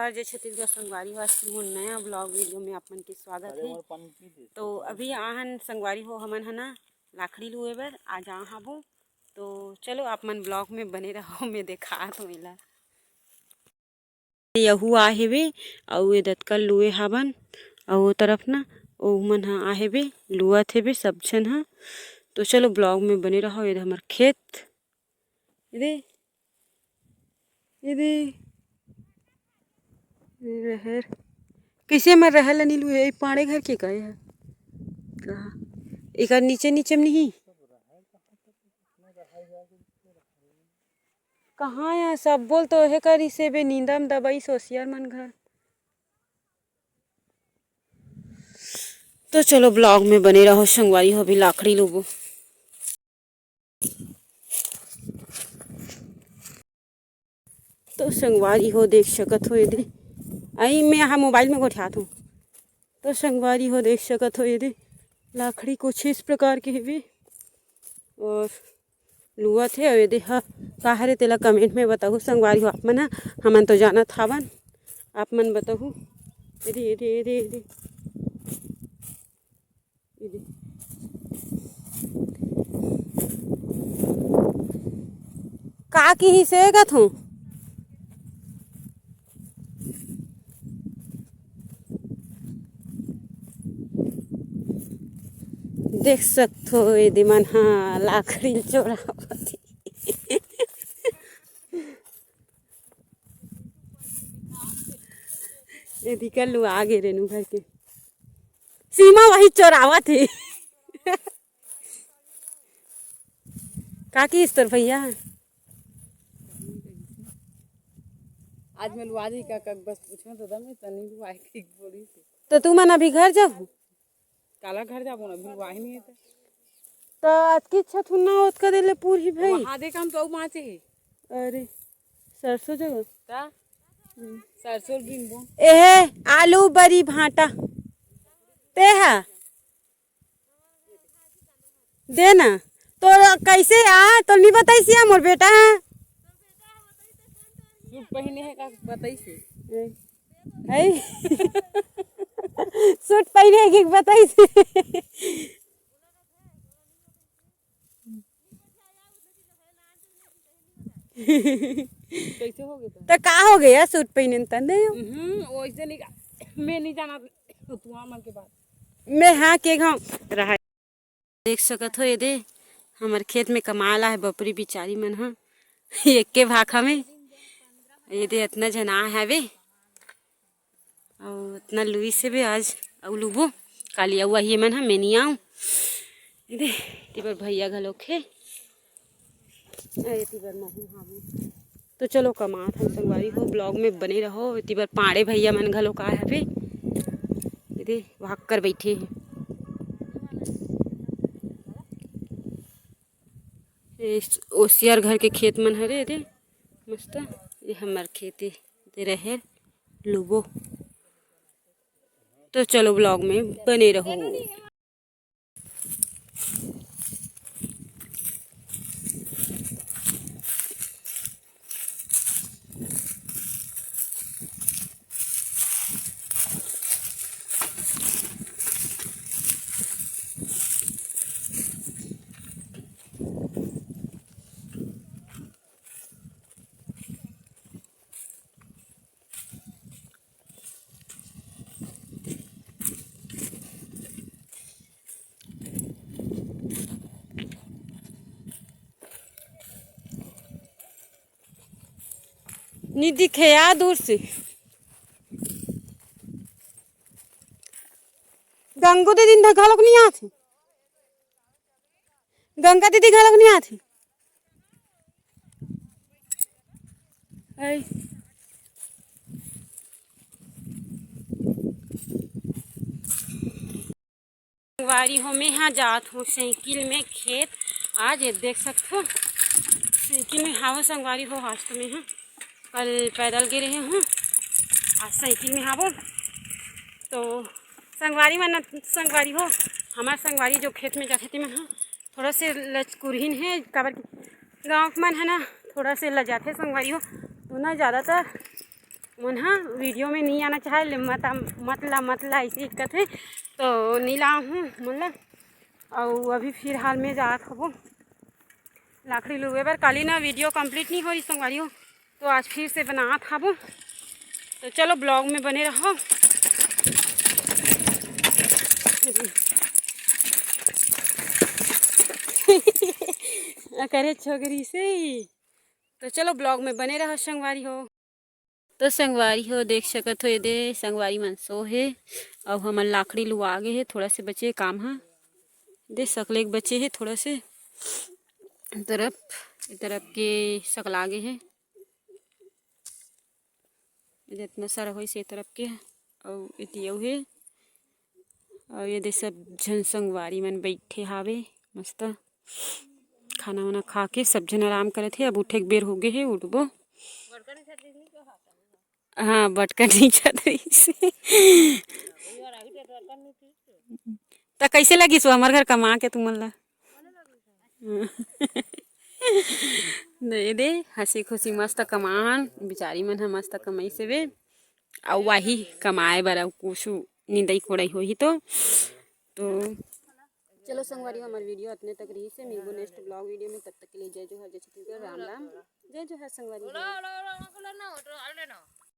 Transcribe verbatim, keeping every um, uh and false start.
और जय छत्तीसगढ़ संगवारी हो, आज के मोर नया vlog video में आप मन के स्वागत हे। तो अभी आहन संगवारी हो, हमन ह ना लाखड़ी लुए बर आज आ हाबो। तो चलो आप मन vlog में बने रहो, मैं देखात हूँ एला। यहू आ हेवे, अउ ए दतकल लुए हाबन, अउ ओ तरफ ना ओहू मन ह आ हेवे, लुअत हेवे सब झन ह। तो चलो vlog में बने रहो। ये दे हमर खेत, ये दे, ये दे, ये रहर। कइसे हमर रहर ल नी लुए? ए पाड़े घर के का ये ह? कहाँ? एकर नीचे, नीचे में नहीं? कहाँ या सब बोल तो हे करिस हे बे, नींदा म दबइस होशियार मन घर। तो चलो vlog में बने रहो संगवारी हो, अभी लाखड़ी लुबो। तो संगवारी हो देख सकत हो ये दे, आई मैं यहाँ mobile में गोठियात हूँ। तो संगवारी हो देख सकत हो ये दे, लाखड़ी कुछ इस प्रकार के हेवे और लुवत हे। अउ ये दे ह का हरे तेला comment में बताहू संगवारी हो आप मन ह, हमन तो जानत हावन, आप मन बताहू। ये दे, ये दे, ये दे, ये दे। का किहिसे कथों? देख सकथो, एदे मन ह लाखड़ी ल चोरावत हे। एदिकर लुआ गे रेनू घर के। सीमा वही चोरावत हे। का किहिस तोर भैया? आज मैं लुआ दी का, का बस पूछो तो दम तनी लुआ के बोली से। तो तुमन अभी घर जाहू? काला घर जाबो ना, अभी लुआ ही नहीं है तो। तो अतकी इच्छा थुन ना ओतका दे ले पूरी भाई। वहाँ दे काम तो बाँचे है। अरे, सरसों जगह? ता? हम्म। सरसों बिनबो। एहे, आलू, बरी, भांटा। ते हा? दे ना। तो कैसे आ? तो नहीं बताइस या मोर बेटा। सूट पहिने हे का बताइस हे? है? सूट पहिने हे कि बताइस हे? कैसे हो गया? तो का हो गया? सूट पहिने त नहीं हो। हम्म, वैसे नहीं का, मैं नहीं जाना तू मन के बात। मैं हाँ के घाव रहा। देख सकत हो, ये दे हमर खेत में कमाल आहे बपरी बिचारी मन ह। एके भाखा में ये दे अतना झन आ हवे। अउ अतना लुइस हे बे आज, अउ लुबो। काली अउ आही मन ह, मैं नी आऊँ। ये दे, तिबर भैया घलोक हे। अरे, तिबर महू हावे। तो चलो, कमात हन संगवारी हो, vlog में बने रहो। तिबर पाड़े भैया मन घलोक आए हवे। ये दे, वहाँ कर बैठे हे। ये ओसियार घर के खेत मन हरे, ये दे, मस्त। ये हमर खेत हे, ये दे रहेर, लुबो। तो चलो, vlog में बने रहो। नी दिखे या दूर से। गंगू दीदी न घलोक नहीं आथे। गंगा दीदी घलोक नहीं आथे। ऐ। संगवारी हो, मैं हाँ जात हूँ साइकिल में खेत। आज ये देख सकत हो, साइकिल में हावो संगवारी हो। आज तो मैं हाँ कल पैदल गे रहे हूँ, आज साइकिल में हावो। तो संगवारी मन, संगवारी हो, हमार संगवारी जो खेत में जाथे ते मन ह थोड़ा से लचकुरहिन हे, काबर कि गाँव के मन है ना, थोड़ा से लजाथे संगवारी हो, तो ना ज़्यादातर मन हा वीडियो में नहीं आना चाहे ले, मत, मत ला, मत ला, ऐसे ही कथे, तो नहीं लाहूँ मन ला। अउ अभी फिलहाल में जात हबो लाखड़ी लुए बर। काली ना वीडियो कंप्लीट नहीं हो रही संगवारी हो, तो आज फिर से बनात हबो। तो चलो, ब्लॉग में बने रहो। करे छोकरी से ही। तो चलो, ब्लॉग में बने रहो संगवारी हो। तो संगवारी हो, देख सकत हो, ये दे संगवारी मन सो हे, अउ हमन लाखड़ी लुआ गे हे, थोड़ा से बचे काम हा, दे सकले के बचे हे, थोड़ा से तरफ, ए तरफ के सकला गे हे, जितना सारा होइस ए तरफ के, अउ एती अउ हे। अउ ये दे सब झन संगवारी मन बइठे हावे मस्त, खाना वाना खा के सब झन आराम करत हे। अब उठे के बेर हो गे हे, उठबो। हाँ, बटका नहीं जात रहिस। त कैसे लगिस वो हमर घर कमा के तुमन ला? दे दे, हंसी खुशी मस्त कमान, बिचारी मन ह मस्त कमाई से बे। अउ वाही कमाए बर अउ कुछु निंदई कोड़ई होही तो। तो चलो संगवारी, हमर वीडियो अतने तक रहिस हे। मिलबो नेक्स्ट ब्लॉग वीडियो में, तब तक के लिए जय जोहार, जय छत्तीसगढ़, राम राम, जय जोहार संगवारी।